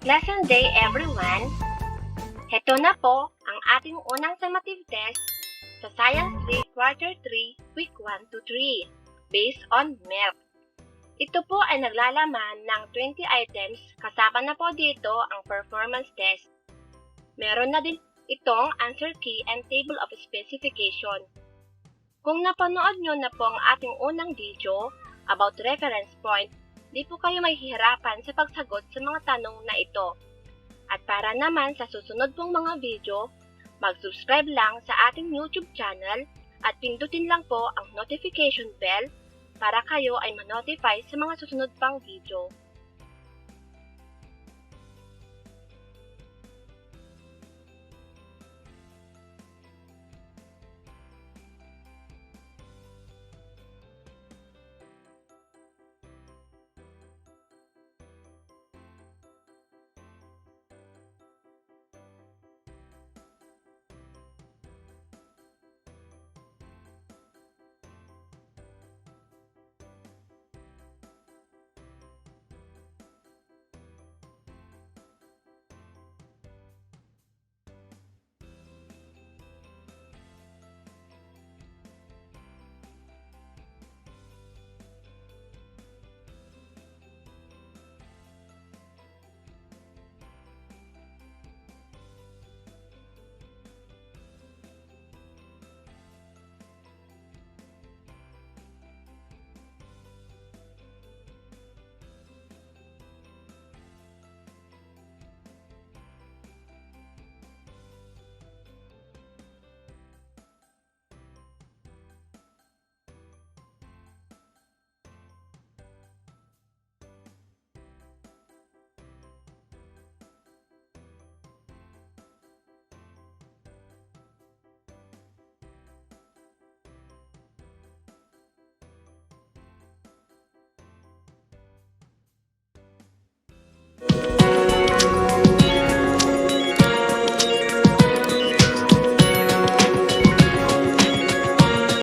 Lesson day everyone! Heto na po ang ating unang summative test sa Science 3 Quarter 3 Week 1 to 3 based on MEP. Ito po ay naglalaman ng 20 items kasama na po dito ang performance test. Meron na din itong answer key and table of specification. Kung napanood nyo na po ang ating unang video about reference point, di po kayo mahihirapan sa pagsagot sa mga tanong na ito. At para naman sa susunod pong mga video, mag-subscribe lang sa ating YouTube channel at pindutin lang po ang notification bell para kayo ay ma-notify sa mga susunod pang video.